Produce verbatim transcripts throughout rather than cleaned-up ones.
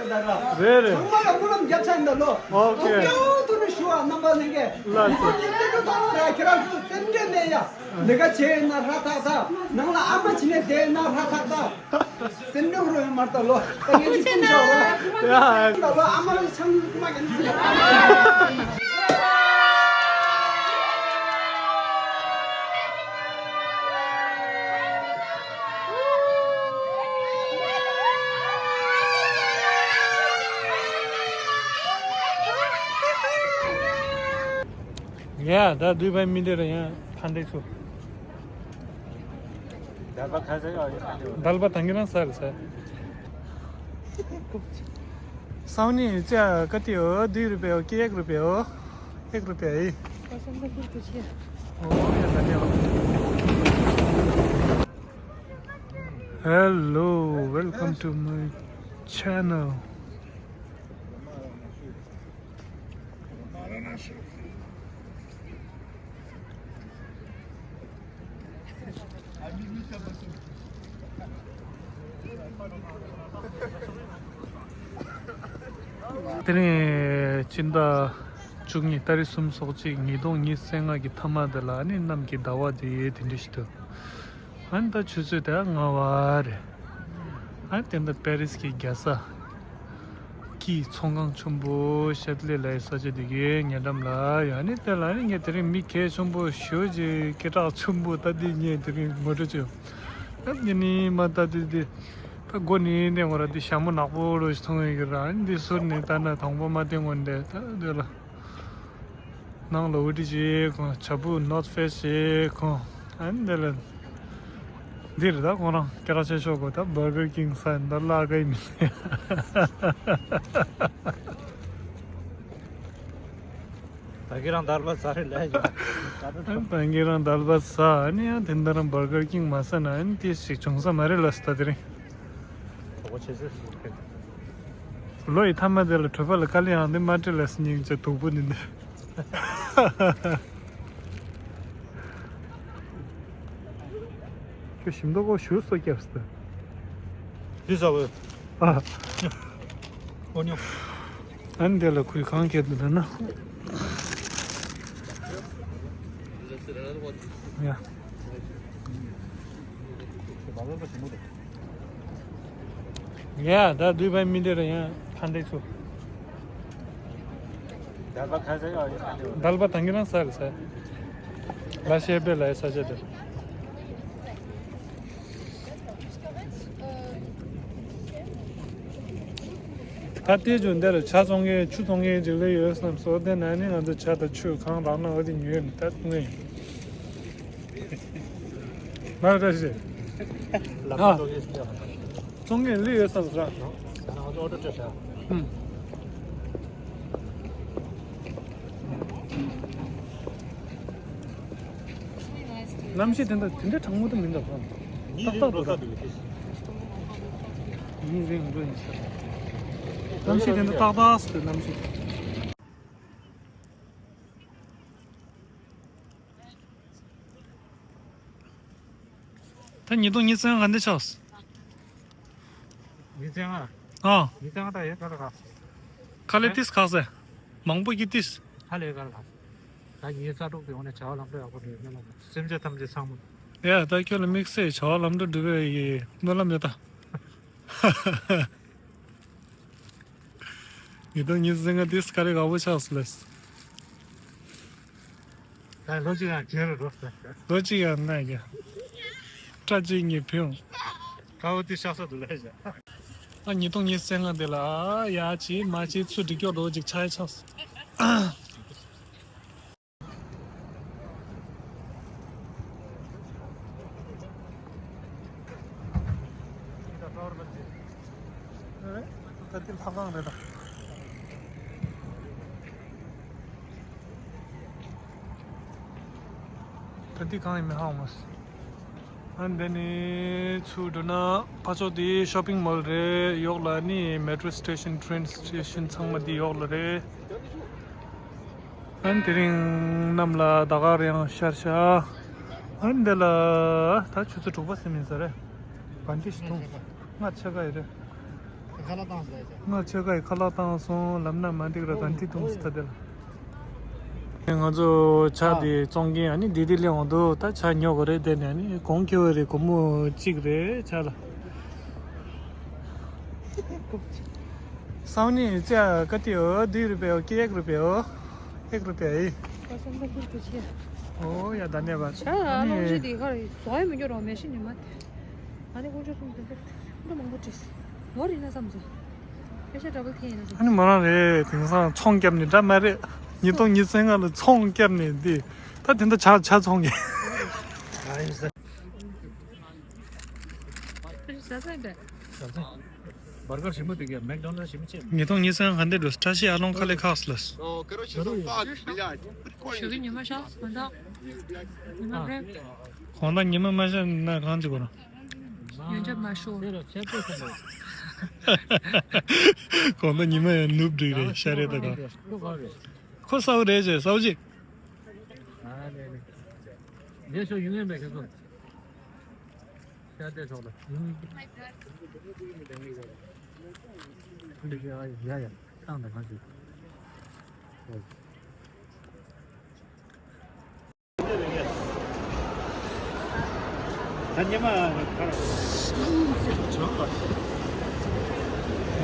རེད་རེད། ཚང་མ་ལ་སྨོན་ལམ་རྒྱབ་ཆ་ཡིན་ད་ལོ། ཨོ་ཁེ། ཐུགས་རྒྱལ་དུ་ནི་ཞུ་བ་རྣམ་པ་ལྷན་རྒྱས། ལགས་སོ། ཁྱེད་ཚོ་ཐོག་ལ་ར་ཁྱེད་རང་ཚོ་སེམས་ཁྲལ་མེད་ཡ། ལས་ཀ་བྱས་ན་ཧྲ་ཐག་ཐག་ནང་ལ་ཨ་མ་བྱིན་ནས་བསྡད་ན་ཧྲ་ཐག་ཐག་སེམས་ཁྲལ་རོ་ཡོད་མ་རེད་ད་ལོ། ད་ངས་ཅིག་ཀུན་བྱ་བ་ར། ཡ། ད་ལོ་ཨ་མ་ལ་ཆང་ཁུ་མ་གན་ཁུ་ཡ། ཡ། ད་དུས་པའི་མི་འདི་ར་ཡང་ཐན་ཏེ་ཚུ། दाल भात खाएगा? दाल भात ढंग से साग है। सावनी क्या कति हो? दुई रुपियाँ हो कि एक रुपियाँ हो? एक रुपियाँ है। पसंद है फिर कुछ है। ओ, ये धन्यवाद। Hello, welcome to my channel. དེ་ནས་སྤྱི་ཟླ་བཅུ་གཉིས་ཏ་རིག་གསུམ་སོག་གཅིག་ཉིས་སྟོང་ཉི་ཤུ་རྩ་ལྔ་གི་མཐའ་མ་དེ་ལ་ནི་གནམ་གྱི་ཟླ་བ་དེ་དེ་འདྲ་ཞིག་འདུག་ཨ་ནི་ད་ཆུ་ཚོད་དེ་ལྔ་པ་རེད། ཨ་ནི་དེ་འདྲ་པེ་རིས་ཀྱི་རྒྱལ་ས་ཀྱི་ཚོང་ཁང་ཆེན་པོ་ཤད་ལེ་ལའི་ས་ཆ་དེ་གའི་ཉེ་འགྲམ་ལ་ཡོད། ཨ་ནི་དེ་ལ་ནི་ངས་དེ་རིང་མི་གལ་ཆེན་པོ་ཞེ་པོ་ཅིག་སྐད་གྲགས་ཆེན་པོ་ད་འདི་ངས་དེ་རིང་ངོ་སྤྲོད་བྱས་ཡོང་། ཨ་ནི་ནི་མ་ད་འདི་འདི་ད་སྒོ་ནས་བསྟན་དགོས་ར། འདི་ཞྭ་མོ་ནག་པོ་ལོ་ཞིག་མཐོང་ཡོད་ཀྱི་ར། ཨ་ནི་འདི་ཟུར་ནས་ད་ན་དང་པོ་མ་བསྟན་དགོས་འདི་ད་འདི་ལ། ནང་ལ་ཧུ་ཌི་ཞིག་གོན། བྱ་སྤུ་North Face་ཞིག་གོན། ཨ་ནི་འདི་ལ་འདིར་ད་ཁོང་རང་སྐད་གྲགས་ཆེ་ཤོས་གོ་ད་Burger King་ཟ་ཡིན་ད་བླ་གའི་མི། ད་གི་རང་དར་བ་ཟ་རེད་ལས་ཡོད། ད་གི་རང་དར་བ་ཟ། ཨ་ནི་ཡང་དེ་འདྲ་རང་Burger King་མ་ཟ་ན་ཨ་ནི་དེ་ཞིག་བྱུང་ས་མ་རེད་ལ་ཟ་ད་དེ་རིང་། གྲོགས་པོ་ཆེ་ཤོས་ཤིག་རེད། ལོ་ཡི་མཐའ་མ་དེ་ལ་གྲོད་པ་ལ་དཀའ་ལས་ཡང་འདི་མ་སྤྲད་ལ་སྙིང་རྗེ་སྡུག་པོ་འདི་འདི། ཁྱོད་ཞིམ་མདོག་གོ་ཞུ་སོ་སྐྱབས་སུ། འདི་ཟ་བས། ཨ། ཨོ་ཉོ། ཨ་ནི་དེ་ལ་ཁོས་གང་སྐྱེལ་འདུག་ན། ཡ། ཡ། ད་དུས་པའི་མི་འདི་ར་ཡང་ཐན་ཏེ་ཚུ། दाल भात खाएगा? दाल भात ཐང་གི་རང་ཟ་རེད་ཟ། ལ་ཤེ་པེ་ལའི་ས་ཆ་དེ། ད་ལྟའི་ཇོ་འདིར་ཇ་བཙོང་མཁན་ཆུ་བཙོང་མཁན་ཅིག་སླེབས་ཡོད་བསམ་སོང་། དེ་ན་ནི་ང་ཚོ་ཇ་དང་ཆུ་གང་རག་ན་འོ་དེ་ཉོས་ནས་ད་བཙོང་གི་ཡིན། མ་རེད་ཞེས། ལམ་ཨ། བཙོང་མཁན་ཞིག་ཡོད། བཙོང་མཁན་སླེབས་ཡོད་བསམ་སོང་། ང་ཚོ་ཨོ་ཏོ་སྤྲད་བཞག་ཧུམ། གནམ་གཤིས་དེ་འདྲ་དེ་འདྲ་གྲང་མོ་དེ་མི་འདུག་གམ། ཏག་ཏག་འདུག་ར། ཉིན་རེ་འགྲོ་ཡིན་ས། གནམ་གཤིས་དེ་འདྲ་ཏག་ཏག་སུ་འདུག་གནམ་གཤིས། ད་ཉིས་སྟོང་ཉི་ཤུ་རྩ་ལྔ་ག་འདྲ་ཆགས། ཉི་ཤུ་རྩ་ལྔ། ཨ། ཉི་ཤུ་རྩ་ལྔ་ད་ཡོད་ཁ་ལ་ཁ། ཁ་ལས་ཏིས་ཁག་སེ། མང་པོ་གི་ཏིས། ཧ་ལས་ཁ་ལ་ཁ། ད་ཉི་ཤུ་རྩ་དྲུག་གི་འོག་ནས་བྱ་བ་ལམ་འགྲོ་ཡག་པོ་འགྲོ་ཡོད་ན་ལ། སེམས་ཅན་ཐམས་ཅད་ཚང་མ། ཡ་ད་ཁྱོད་ལ་དམིགས་བསལ་བྱ་བ་ལམ་འགྲོ་འགྲུབ་པའི་ཡི་སྨོན་ལམ་ཡོད་ད། ཉིས་སྟོང་ཉི་ཤུ་རྩ་ལྔ་ཏིས་ཁ་ལས་ཁག་པོ་ཆགས་སོང་ལས། ད་ལོ་གཅིག་ཡང་རྒྱལ་རུ་འགྲོ་ཟེར། ལོ་གཅིག་ཡང་ན་རྒྱལ། སྐྲ་གཅིག་གཉིས་ཕུད་འོང་། དཀར་པོ་དེ་ཤག་ས་འདུག་ལས་བཞག་ཨ་ཉིས་སྟོང་ཉི་ཤུ་རྩ་ལྔ་དེ་ལ་ཡ་ཅིག་མ་ཅིག་ཚུར་འགྲིག་སྐྱོར་རོ་ཅིག་ཆགས་ཆགས། ད་འདི་ལྷ་ཁང་རེད་ད། ད་འདི་གང་ཡིན་མིན་ཧ་གོ་མ་སོང་། ཨ་འདི་ནས་ཚུར་འགྲོ་ན་ཕར་ཕྱོགས་འདི་shopping mall་རེད། གཡོག་ལ་ནི་metro station, train station་ཚང་མ་འདི་གཡོག་ལ་རེད། ཨ་ནི་དེ་རིང་གནམ་ལ་ཟླ་སྐར་ཡང་ཤར་ཤག་ཨ་ནི་འདི་ལ་ད་ཆུ་ཚོད་དྲུག་པ་ཟིན་མིན་ས་རེད། བན་ཏི་ཞིག་འཐུང་། ང་ཆེ་ག་ཡི་རེད། ང་ཆོས་ཁ་ཡི་ཁ་ལག་བཏང་སོང་། ལམ་སྣ་མ་འགྲིག་ར་ག་འདི་ཐུང་སི་ཐ་དེ་ལ། ང་ཚོ་ཇ་དེ་བཙོང་གིན་ཨ་ནི་དེ་དེ་ལས་འོང་འདུག་ད་ཇ་ཉོ་དགོས་རེད། དེ་ནས་ཨ་ནི་གོང་ཁེ་བོ་རེད། སྒོར་མོ་གཅིག་རེད་ཇ་ལ། སའུ་ནི་ཅ་ག་ཏི་ཨོ་དུས་རུ་པེའོ་ཀེག་རུ་པེའོ། ཨེག་རུ་པེ་ཨི། ཨོ་ཡ་ད་ནས་བ་ཇ་ཨ་ནི་ལོང་ཞིག་དེ་ཁར་བཟོ་ཡ་མི་འགྱུར་རོ་མེ་ཤི་ནི་མ། ཨ་ནི་དཀོན་མཆོག་གསུམ་དེ་ཚོ་འདི་མང་པོ་བྲིས། ནོར་ཡིན་ན་བསམ་སོང་། པེ་ཤ་ཌབ་བལ་ཐེན་ཡིན་ན་བསམ་ཨ་ནི་སོང་། མོ་རང་རེད། དེང་སང་ཚོང་བརྒྱབ་ནས་འདྲ་མ་རེད། ཉིས་སྟོང་ཉི་ཤུ་རྩ་ལྔ་ལ་ཚོང་བརྒྱབ་ནས་འདི། ད་དེ་འདྲ་ཇ་ཇ་ཚོང་གི། པེ་ཤ་ཟ་ས་ཡིན་པས། བར་གར་ཞིམ་པོ་འདུག་གས། མེག་ཌོ་ནལ་ཞིམ་པོ་ཅིག་ཉིས་སྟོང་ཉི་ཤུ་རྩ་ལྔ་ག་འདྲ་འགྲོ། བཀྲ་ཤིས་ཨ་ལོང་ཁ་ལེ་ཁག་སླེ། О, короче, там, блядь, прикольно. ཞོགས་ཀྱི་ཉི་མ་ཤར་གོང་ཐང་། ཉི་མ་རེད། གོང་ཐང་ཉི་མ་མ་ཤར་ན་གང་བྱེད་དགོས་ར། ཡོན་ཆབ་མ་ཤོར། གོང་ཐང་ཉི་མ་ཡང་ནུབ་འགྲིག་རེད། ཤར་རེད་ད་ག་ཁོ་གསར་པ་རེད་ཅེས་གསར་པ་ཅིག་ཨ་ལེ་ལེ། ལས་ཤོག་ཡུན་ཡན་པའི་ཁ་སོ། ཤར་ཏེ་ཤོག་ལ། ཡ་ཡ་ཡ་ཡ། ཏང་དང་གང་ཞིག་ད་ཉི་མ་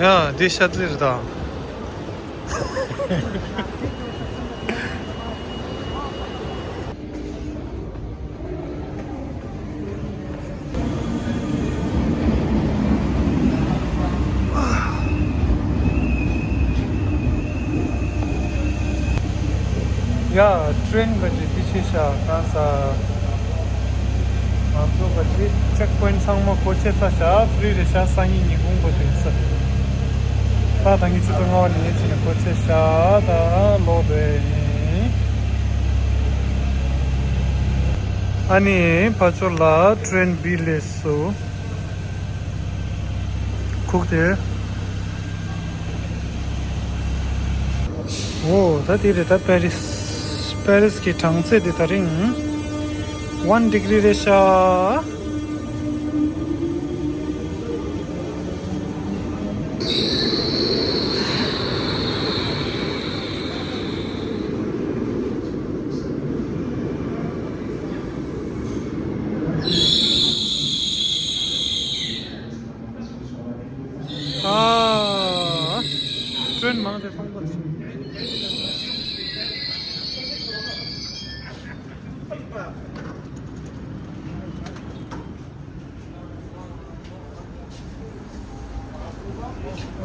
ཡ་འདི་ཤ་ཏི་རི་དང་། ཡ། ཊེན་ག་ཅི་ཕི་ཆེ་ཤ་ཀན་ས། ང་ཚོ་ག་ཅི་ཅེག་པོ་ཡིན་ཚང་མ་གོ་ཆེ་ས་ཤ་ཕི་རི་རེ་ཤ་སང་ཉིན་ཉིན་གུང་གོ་དུས་ས། ད་ད་གི་ཆུ་ཚོད་ལྔ་བ་ནས་ཕྱིན་ནས་གོ་ཆེ་ཤ་ད་ལོག་འགྲོ་ཡིན། ཨ་ནི་ཕ་ཆོ་ལ་ཊེན་བི་ལེ་སུ། ཁུག་སྟེ། འོ་ད་དེ་རེད། ད་པེ་རིས། པེ་རིས་ཀྱི་གྲང་ཚད་དེ་ད་རིང་ཝན་ཌི་གི་རི་རེད་ཤག་ཨ། ཊེན་མང་དེ་གཏོང་པ་ཞིག་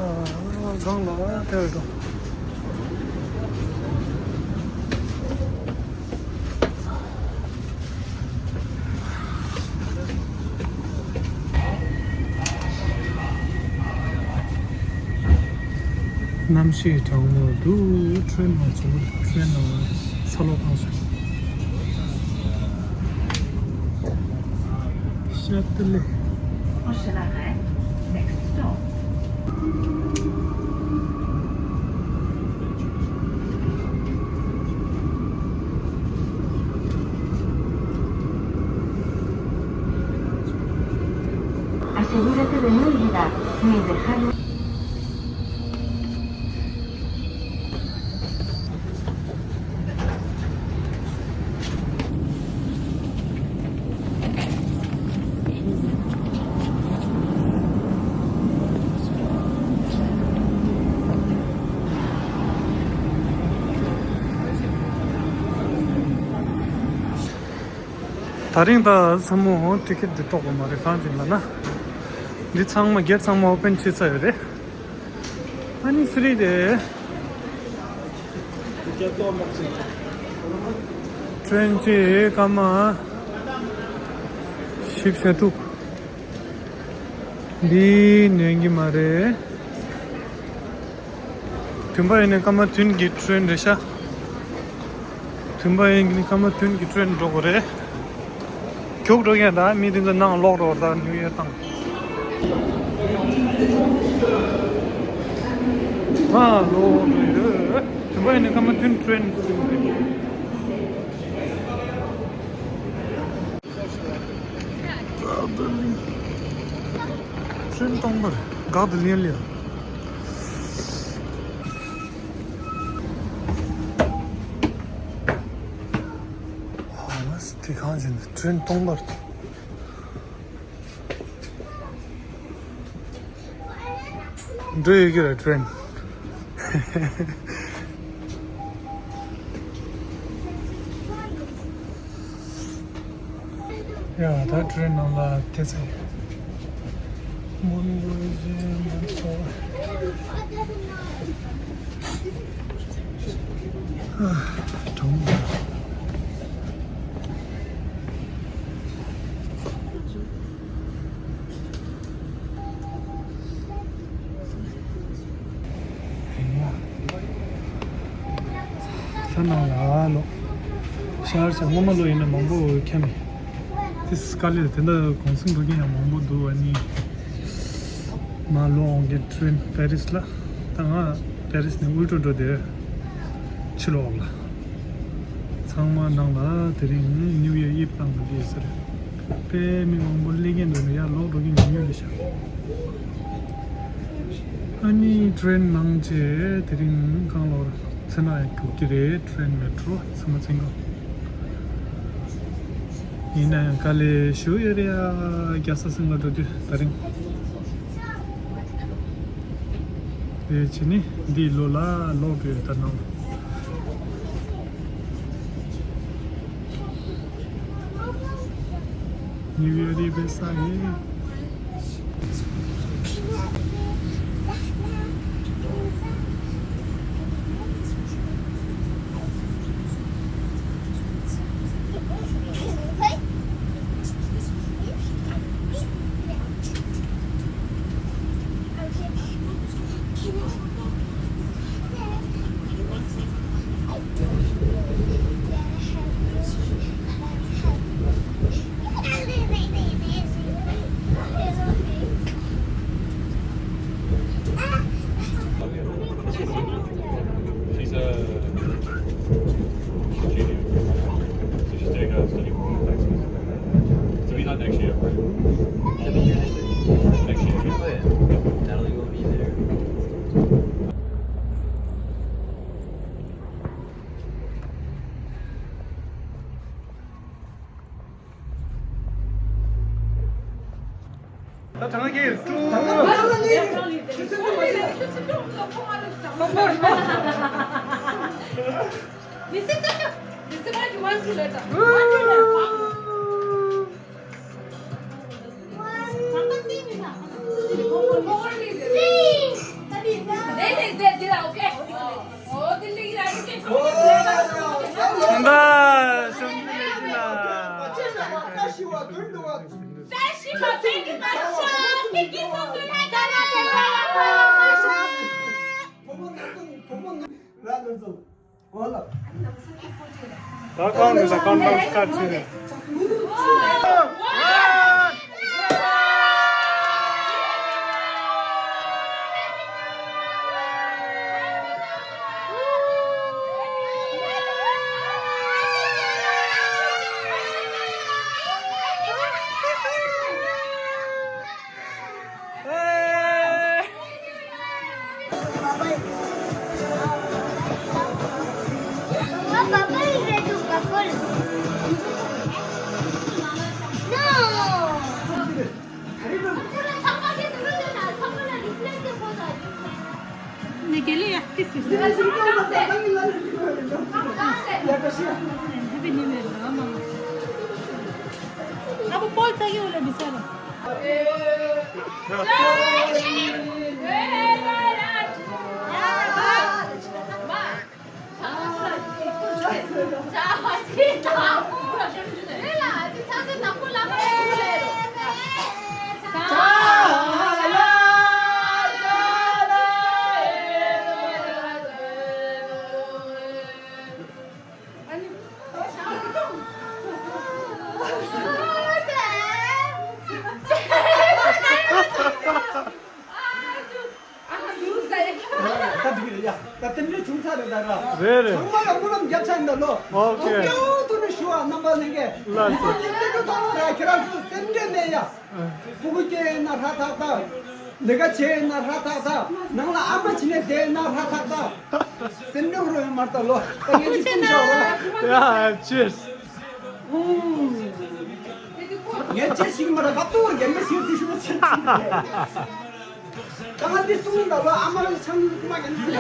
ཨ། སྒང་ལ་དེར་འགྲོ། གནམ་གཤིས་གྲང་མོ་འདུག་ཊེན་ནང་ཚུད། ཊེན་ནང་ས་ལོག་བཏང་སོང་། ཤ་ཏི་ལེ། Prochain arrêt, next stop. Asegúrate de no olvidar ni dejar ད་རིང་ད་ཚང་མ་ཊི་ཀེ་ཊི་འདི་གཏོགས་པ་མ་རེད། གང་ཅི་ལབ་ན། འདི་ཚང་མ་གེ་ཊི་ཚང་མ་ཨོ་པན་བྱས་ཚར་ཡོད་རེད། ཨ་ནི་ཕི་རི་རེད། ཊེན་གཅིག་སྐར་མ་བཞི་བཅུ་ཐུབ། འདི་ཉན་གྱི་མ་རེད། བདུན་པ་ཡིན་ནའི་སྐར་མ་བདུན་གྱི་ཊེན་རེད་ཤག་བདུན་པ་ཡིན་ནའི་སྐར་མ་བདུན་གྱི་ཊེན་འགྲོ་དགོས་རེད། རྒྱུགས་འགྲོ་མཁན་ད་མི་དེ་ཚོ་ནང་ལོག་འགྲོ་བ། ད་ནིའུ་ཡོག་དང་། ང་ལོག་འགྲོ་ཡོད། བདུན་པ་ཡིན་ནའི་སྐར་མ་བདུན་ཊེན་ཟིན་རེད། ཊེན་སྟོང་པར་འགག་ཏུ་ལེན་ལེ། དེ་གང་བྱས་ནས་ཊེན་སྟོང་པར་འགྲོ་ཡོད་ཀྱི་རེད། ཊེན། ཡ་ད་ཊེན་ནང་ལ་དེ་ཚེ། ས་ནང་ལ་ལོ། ཤར་ས་སྔོན་མ་ལོ་ཡིན་ན་མང་པོ་ཁྱབ་མེད། དེ་དཀའ་ལས་དེ་འདྲ་གུང་སེང་འགྲོ་མཁན་ཡང་མང་པོ་འདུག་ཨ་ནི། མ་ལོ་འོང་གི་ཊེན་པེ་རིས་ལ། ད་ང་པེ་རིས་ནས་ཨུལ་ཀྲོ་འགྲོ་དེ་ཕྱི་ལོགས་ལ། ཚང་མ་ནང་ལ་དེ་རིང་ནིའུ་ཡར་ཨིབ་བཏང་གི་ཡོད་ས་རེད། དཔེ་མི་མང་པོ་སླེབས་མཁན་འདུག་ནས་ཡར་ལོག་འགྲོ་གི་ཉུང་ཉུང་རེད་ཤག་ཨ་ནི་ཊེན་ནང་བྱས་དེ་རིང་གང་ལོར་ཚེ་ན་ཡང་རྒྱུག་གི་རེད། ཊེན་མེ་ཊྲོ་ཚང་མ་ཚིང་ག་ཡིན་ན་ཡང་དཀའ་ལས་ཞུ་ཡོད་རེད་ཡ། རྒྱལ་ས་སིང་ལ་འགྲོ་དུས་ད་རིང་། དེ་བྱས་ནི་འདིའི་ལོ་ལ་ལོག་དགོས་ད་ནང་། ནིའུ་ཡར་རི་བེ་ས་ཡེ། She's a junior. So she's doing a study abroad next week. So he's not next year. Next year. Natalie will be there. ད་དྲང་གི་ཀྲུང་། ད་གང་ནས་ད་གང་ནས་སི་ཊར་བྱས་ནས། ད་འགྲིག་གི་རེད་ཡ། ད་རྟེན་འབྲེལ་བྱུང་ཚར་རེད་ད་ར། རེད་རེད། ཚང་མ་ལ་སྨོན་ལམ་རྒྱབ་ཚར་ཡིན་ད་ལོ། ཨོ་ཁེ། ཨོ་ཁེ། ཐུགས་རྗེ་ཆེ་ཞུ་བ་རྣམ་པ་ལྷན་རྒྱས། ལགས་སོ། ཚང་མ་ལ་ཐུགས་རྗེ་ཆེ་ཞུ་བ། ཁྱེད་རང་ཚོ་སེམས་ཁྲལ་མེད་ཡ། སྤུ་གུ་སྐྱེས་ན་ཧྲ་ཐག་ཐག་ལས་ཀ་བྱས་ན་ཧྲ་ཐག་ཐག་ནང་ལ་ཨ་མ་བྱིན་ནས་བསྡད་ན་ཧྲ་ཐག་ཐག་སེམས་ཁྲལ་རོ་ཡོད་མ་རེད་ད་ལོ། ད་ངས་ཅིག་ཐུགས་ཞུ་བ། ཡ་ཅིས། ངས་ཅི་ཞིག་མ་ར་ཁ་ཏུ་རྒན་མི་ཞིག་དུ་ཞུ་ཅི། ད་ང་འདི་གསུང་ད་བ་ཨ་མ་རང་ཆང་ཀུ་མ་རྒན་མི།